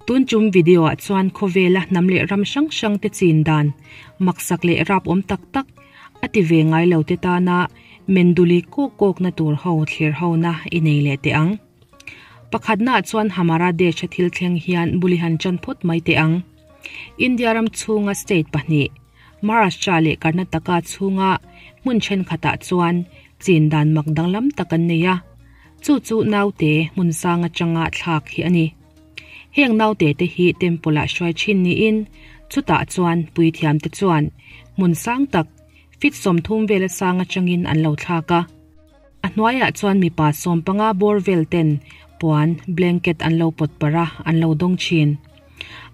Tun tum video ah chuan khawvela hnam leh ram hrang hrang te chin dan maksak leh rap awm tak tak a ti ve ngai lo te tana menduli kawk kawk na tur ho thlir ho na i nei leh teh ang. Pakhatna ah chuan Hamara Desh a thil thleng hian buli han chan phawt mai teh ang. India ram chhunga state pahnih Maharashtra leh Karnataka chhunga hmun thenkhatah chuan chin dan mak danglam tak an nei a, chu chu naute hmun sang atanga thlak hi a ni. Heng naute te hi temple ah hruai thin niin chutah chuan puithiam te chuan hmun sang tak feet 30 vela sang atangin an lo thlak a. A hnuaiah chuan mipa 15 bawr vel ten puan blanket an lo pawt parh a, an lo dawng thin.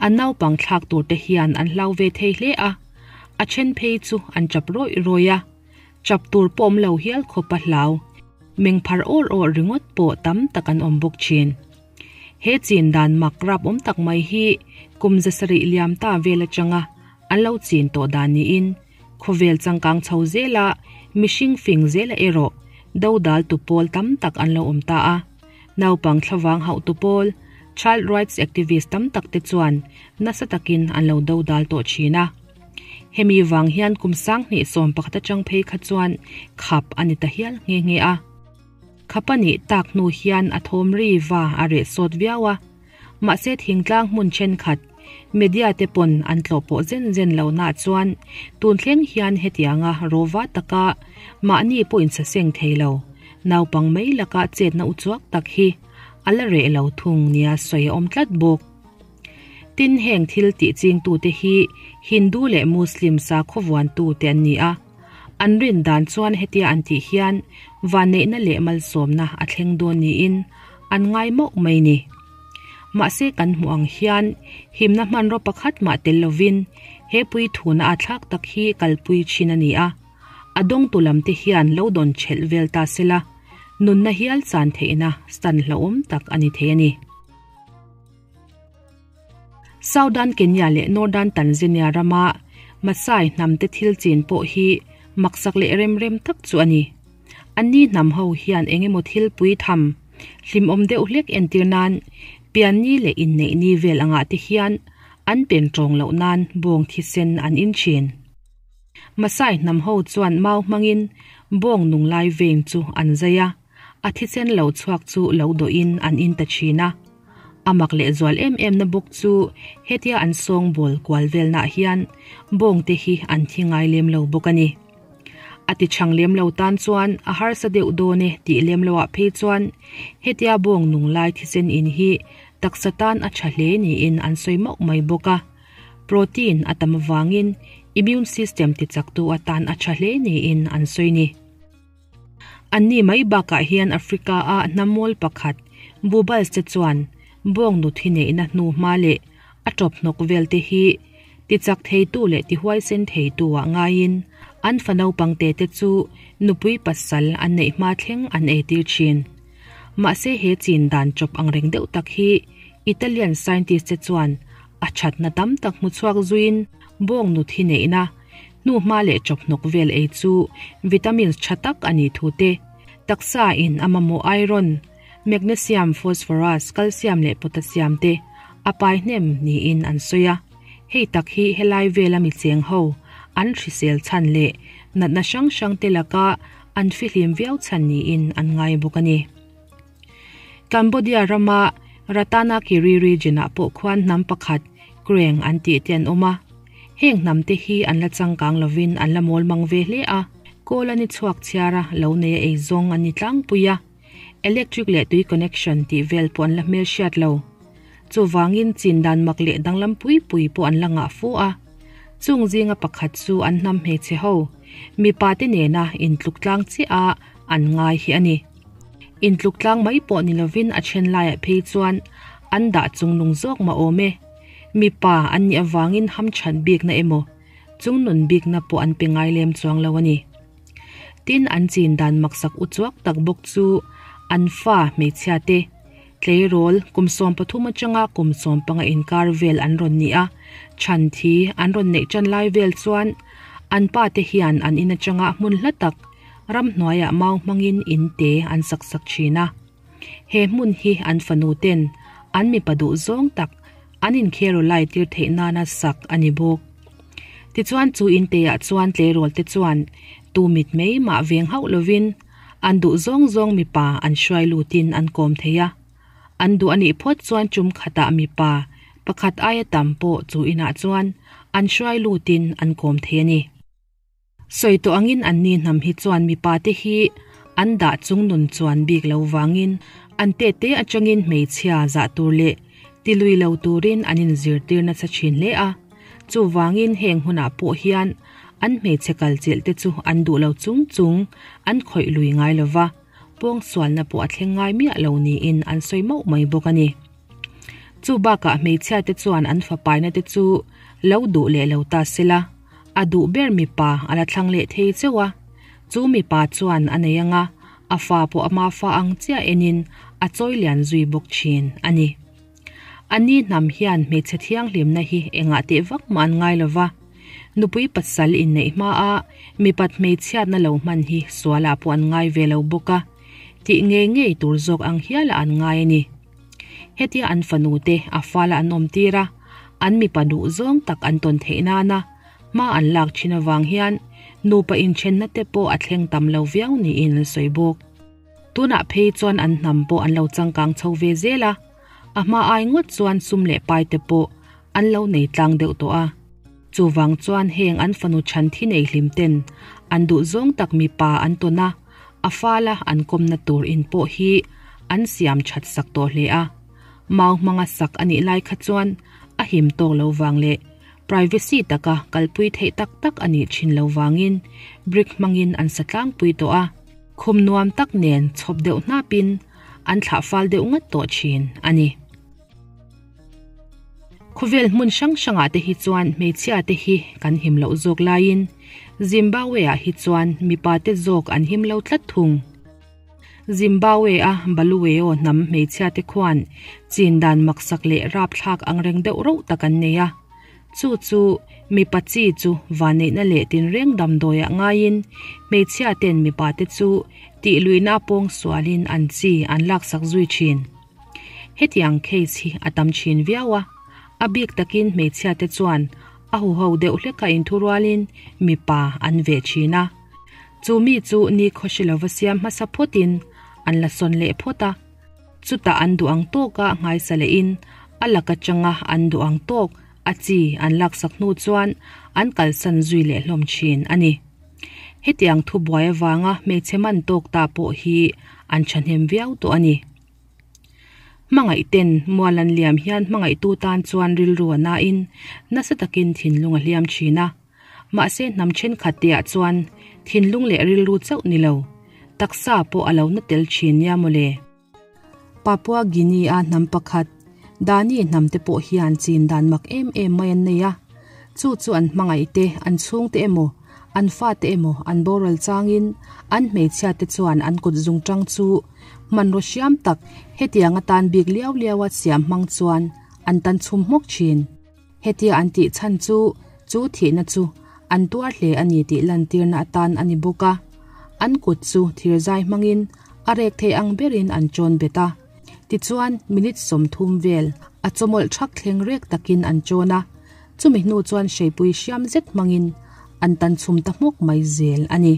An naupang thlak tur te hian an hlau ve thei hle a, a then phei chu an chap rawih rawih a, chap tur pawh awm lo hial khawp a hlau. Meng phar awr awr ringawt pawh tam tak an awm bawk thin. He chin dan mak rap awm tak mai hi kum 700 liam ta vel atanga an lo chin tawh dan niin khawvel changkang chho zela mihring fing zela erawh do dal tu pawl tam tak an lo awm ta a. Naupang thlavang hauh tu pawl child rights activist tam tak te chuan nasa takin an lo do dal tawh thin a. Hemi wang hian kum 2011 atang phei kha chuan khap ani ta hial nge nge a. Khapani tak nu hian a thawm ri va a reh sawt viau a. Mahse thingtlang hmun thenkhat media te pawn an tlawh pawh zen zen lo na chuan tun thleng hian hetianga rawva taka mahni pawh in saseng theilo naupang mai laka chetna uchuak tak hi ala reh lo thung nia sawi a awm tlat bawk. Tin heng thil tih ching tu te hi Hindu leh Muslim sakhaw vuan tu te an ni a. An rin dan chuan hetia an tih hian van neihna leh malsawmna a thleng dawn niin an ngai mauh mai ni. Mahse kan hmu ang hian himna hmanraw pakhat mah tel lovin he pui thuna a thlak tak hi kalpui thin a ni a. A dawng tu lam te hian lo dawn chelh vel ta sela nunna hial chan theihna stan hlauhawm tak a ni thei a ni. Southern Kenya leh Northern Tanzania rama Maasai hnam te thil chin pawh hi maksak leh rem rem tak chu a ni. Anni hnam ho hian engemaw thil pui tham hlim awm deuh hlek entir nan pian ni leh inneih ni vel anga te hian an pen tawng loh nan bawng thi sen an in thin. Maasai hnam ho chuan mau hmangin bawng nung lai veng chu an zai a, a thi sen lo chhuak chu lo do in an in ta thin a. Amak leh zual em em na bawk chu hetia an sawng bawl kual vel na hian bawng te hi an thi ngai lem lo bawk a ni. A ti chang lem lo tan chuan a harsa deuh dawn e tih lem lo ah phei chuan hetia bawng nung lai thi sen in hi taksa tan a tha hle niin an sawi mauh mai bawk a. Protein a tam awangin immune system ti chak tu atan a tha hle niin an sawi ni. Anni mai bakah hian Africa a hnammawl pakhat Bubals te chuan bawng nu thi neihna hnu hma leh a tawp hnawk vel te hi ti chak thei tu leh ti huaisen thei tu ah ngaiin an fa naupang te te chu nupui pasal an neih hma thleng an ei tir thin. Mahse he chin dan chawp ang reng deuh tak hi Italian scientist te chuan a thatna tam tak hmu chhuak zuiin bawng nu thi neihna hnu hma leh chawp hnawk vel ei chu vitamins tha tak ani thu te taksa in a mamawh iron, magnesium, phosphorus, calcium leh potassium te a pai hnem niin an sawi a. Hei tak hi helai vela mi cheng ho an hrisel chan leh natna hrang hrang te laka an fihlim viau chan niin an ngai bawk a ni. Cambodia rama Ratanakiri region ah pawh khuan hnam pakhat Kreng an tih te an awm a. Heng hnam te hi an la changkang lovin an la mawl mang ve hle a. Kawl ani chhuak chhiara lo nei a ei zawng an ni tlangpui a. Electric leh tui connection tih vel pawh an la hmel hriat lo. Chuwangin chin dan mak leh danglam pui pui pawh an la ngah fu a. Chung zinga pakhat chu an hnam hmeichhe ho mipa te nena intluk tlang chiah a an ngai hi a ni. Intluk tlang mai pawh ni lovin a then laiah phei chuan an dah chung nung zawk ma awm e. Mipa an nih awangin ham that bik na emaw chung nun bik na pawh an pe ngai lem chuang lo a ni. Tin an chin dan maksak uchuak tak bawk chu an fa hmeichhia te tleirawl kum 13 atanga kum 15 inkar vel an rawn ni a. Chan thi an rawn neih chan lai vel chuan an pa te hian an in atanga hmun hla tak ram hnuaiah mau hmangin in te an sak sak thin a. He hmun hi an fanu ten an mipa duh zawng tak an inkherawlai tir theih nana sak a ni bawk. Tichuan chu inteah chuan tleirawl te chuan tu mit mai mah veng hauh lovin an duh zawng zawng mipa an hruai lutin an kawm thei a. An duh a nih phawt chuan tum khatah mipa pakhat aia tam pawh chu inah chuan an hruai lutin an kawm thei a ni. Sawi tawh angin anni hnam hi chuan mipa te hi an dah chung nun chuan bik lo vangin an tete atangin hmeichhia zah tur leh tilui lo turin an inzirtir nasa thin hle a. Chuvangin heng hunah pawh hian an hmeichhe kalchilh te chu an duh lo chung chung an khawih lui ngai lova, pawngsualna pawh a thleng ngai miah lo niin an sawi mauh mai bawk a ni. Chu bakah hmeichhia te chuan an fapaina te chu lo duh leh lo ta sela, a duh ber mipa a la thlang leh thei chauh a. Chu mipa chuan a nei anga a fa pawh ama fa ang chiah enin a chawi lian zui bawk thin a ni. Ani hnam hian hmeichhe thianghlimna hi engah teh vak mah an ngai lova, nupui pasal inneih hmaa mipat hmeichhiatna lo hman hi sualah pawh an ngai ve lo bawk a, tih ngei ngei tur zawk ang hialah an ngai a ni. Hetia an fanu te a fala an awm tir a, an mipa duh zawng tak an tawn theih nana hma an lak thin avang hian nupa inthenna te pawh a thleng tam lo viau niin an sawi bawk. Tunah phei chuan an hnam pawh an lo changkang chho ve zel a, a hma ai ngawt chuan sum leh pai te pawh an lo nei tlang deuh tawh a. Chuvang chuan heng an fanu chhan thi nei hlim ten an duh zawng tak mipa an tawn a, a fala an kawmna tur in pawh hi an siam that sak tawh hle a. Mau hmanga sak a nih lai kha chuan a him tawk lo vang leh privacy taka kalpui theih tak tak a nih thin lo vangin brick hmangin an sa tlangpui tawh a. Khum nuam tak nen chhawp deuh hnapin an thlah fal deuh ngat tawh thin a ni. Khawvel hmun hrang hrangah te hi chuan hmeichhia te hi kan him loh zawk laiin Zimbabwe ah hi chuan mipa te zawk an him lo tlat thung. Zimbabwe a Baluweo hnam hmeichhia te khuan chin dan maksak leh rapthlak angreng deuh rauh tak an nei a. Chu chu mipa chi chu vanneihna leh tinreng damdawiah ngaiin hmeichhia ten mipa te chu tihluihna pawng sualin an chi an laksak zui thin. Hetiang case hi a tam thin viau a, a bik takin hmeichhia te chuan a huho deuh hleka inthurualin mipa an veh thin a. Chu mi chu ni khawhri lova siam hmasa phawtin an la sawn leh phawt a. Chutah an duh ang tawka nghaisa lehin a lak atanga an duh ang tawk a chi an laksak hnu chuan an kalsan zui leh hlawm thin a ni. Hetiang thubuai avanga hmeichhe man tawk ta pawh hi an thahnem viau tawh a ni. Hmangaih ten mual an liam hian hmangaihtu tan chuan rilru a nain nasa takin thinlung a hliam thin a. Mahse hnam thenkhat teah chuan thinlung leh rilru chauh ni lo, taksa pawh a lo na tel thin nia mawle. Papua Guinea a hnam pakhat, Dani hnam te pawh hian chin dan mak em em mai an nei a. Chu chu an hmangaih te, an chhungte emaw, an fate emaw an boral changin an hmeichhia te chuan an kut zungtang chu hmanraw hriam tak hetiang atan bik liau liau a siam hmang chuan an tan chhum hmawk thin. Hetia an tih chhan chu chu thihna chu an tuar hle a ni tih lantirna atan a ni bawk a. An kut chu thirzai hmangin a rek thei ang berin an chawn bet a. Tichuan minute 30 vel a chawmawlh thak thleng rek takin an chawn a. Chumi hnu chuan hreipui hriam zet hmangin an tan chhum ta hmawk mai zel a ni.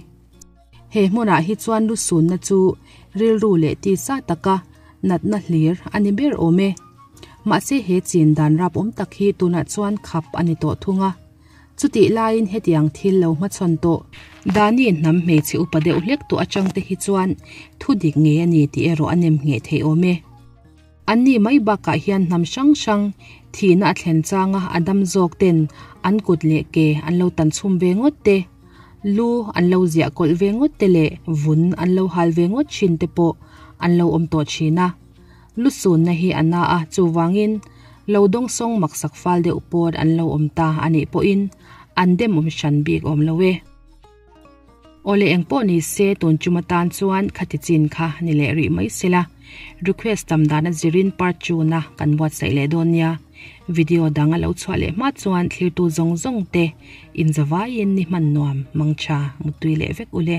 He hmunah hi chuan lusunna chu rilru leh tisa taka natna hlir a ni ber awm e. Mahse he chin dan rap awm tak hi tunah chuan khap a ni tawh thung a. Chutih laiin hetiang thil lo hmachhawn tawh. Dani hnam hmeichhe upa deuh hlek tawh atang te hi chuan thu dik ngei a ni tih erawh a nem ngheh theih awm e. Anni mai bakah hian hnam hrang hrang thihna a thlen changa a dam zawk ten an kut leh ke an lo tan chhum ve ngawt te, lu an lo ziah kawlh ve ngawt te leh vun an lo hal ve ngawt thin te pawh an lo awm tawh thin a. Lusunna hi a na a, chuvangin lo dawngsawng maksak fal deuh pawh an lo awm ta a nih pawhin an dem awm hran bik awm lo e. Awle eng pawh ni se tun chum atan chuan khati chin kha ni leh rih mai sela. Request tam dana zirin part 2 na kan buatsaih leh dawn nia. Video dang a lo chhuah leh hma chuan thlirtu zawng zawng te inzawaiin ni hman nuam mangtha mutui leh vek ule.